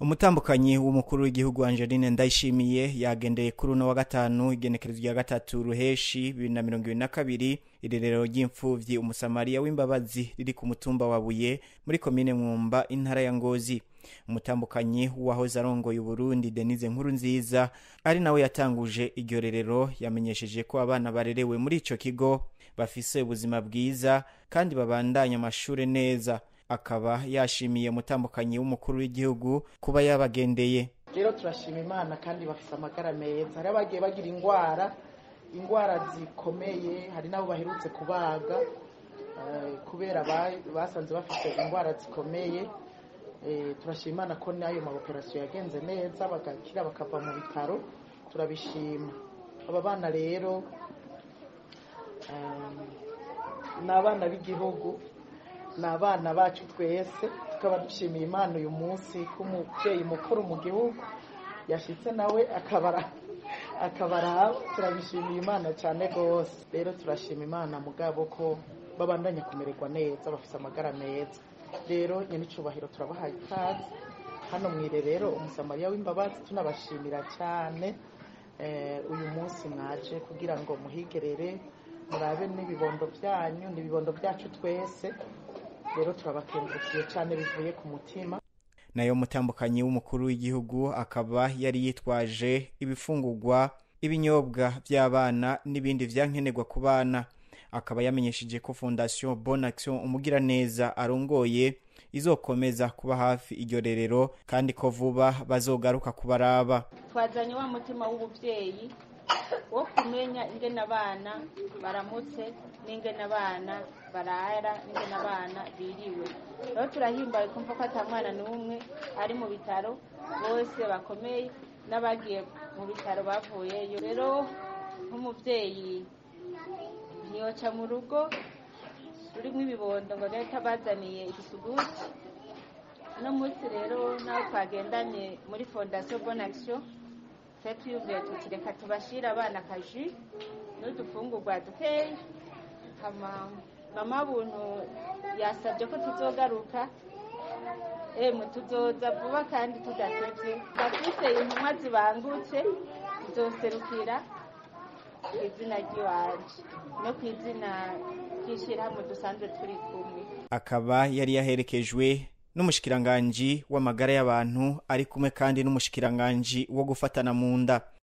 Umutambukanyi w'umukuru w'igihugu Angeline Ndayishimiye yagendeye kuri uno wa gatanu, igenekerezo rya 3 Ruheshi 2022, irerero ry'imfuvyi Umusamariya w'imbabazi riri ku mutumba wa Buye muri komine Mwumba, intara ya Ngozi. Umutambukanyi wahoze arongoye Uburundi Denise Nkurunziza, ari nawe yatanguje iryo rerero, yamenyesheje ko abana barerewe muri ico kigo bafise ubuzima bwiza kandi babandanya amashure neza. Akaba yashimiye umutambukanyi w'umukuru w'igihugu kuba yabagendeye. Rero turashima Imana kandi bafise amagara meza. Hari abagiye bagira ingwara zikomeye, hari nabo baherutse kubaga kubera basanze bafise ingwara zikomeye. Turashima Imana ko n'ayo ma operation yagenze neza, bagakira bakava mu bitaro, turabishima. Aba bana rero ni abana b'igihugu, ni abana bacu twese, tukaba dushimiye Imana uyu munsi ko umuvyeyi mukuru mu gihugu yashitse nawe akabara, turabishimiye Imana cyane gose. Rero turashima Imana mugabo ko babandanya kumererwa neza, bafise amagara meza. Rero nyenicubahiro turabahaye ikaze hano mw'irerero Umusamariya w'imbabazi, tunabashimira cyane uyu munsi mwaje kugira ngo muhigerere murabe n'ibibondo byanyu, n'ibibondo byacu twese. Rero turabakengurukiye cyane bivuye ku mutima. Nayo mutambukanyi w'umukuru w'igihugu akaba yari yitwaje ibifungurwa, ibinyobwa by'abana n'ibindi vyankenerwa ku bana. Akaba yamenyesheje ko Fondation Bonne Action Umugiraneza arongoye izokomeza kuba hafi iryo rerero, kandi ko vuba bazogaruka kubaraba. Twazanye wa mutima w'ubuvyeyi wo kumenya ingene abana baramutse n'ingene abana barara n'ingene abana biriwe. Rero turahimbawe kumva ko ata mwana n'umwe ari mu bitaro, bose bakomeye, n'abagiye mu bitaro bavuyeyo. Rero nk'umuvyeyi ntiyoca mu rugo rurimwo ibibondo ngo agahita abazaniye igisuguti. Uno munsi rero naho twagendanye muri Fondation Bonne Action, twe twiyumviye tuti reka tubashire abana akaji n'udufungurwa dukeya. Hama mama buntu yasabye ko tuzogaruka, emwe tuzoza vuba kandi tudatevye. Bafise intumwa zibangutse tuzoserukira kw'izina ry'iwanje no kw'izina ry'ishirahamwe dusanzwe turi kumwe. Akaba yari yaherekejwe n'umushikiranganji w'amagara y'abantu, ari kumwe kandi n'umushikiranganji wo gufatana mu nda.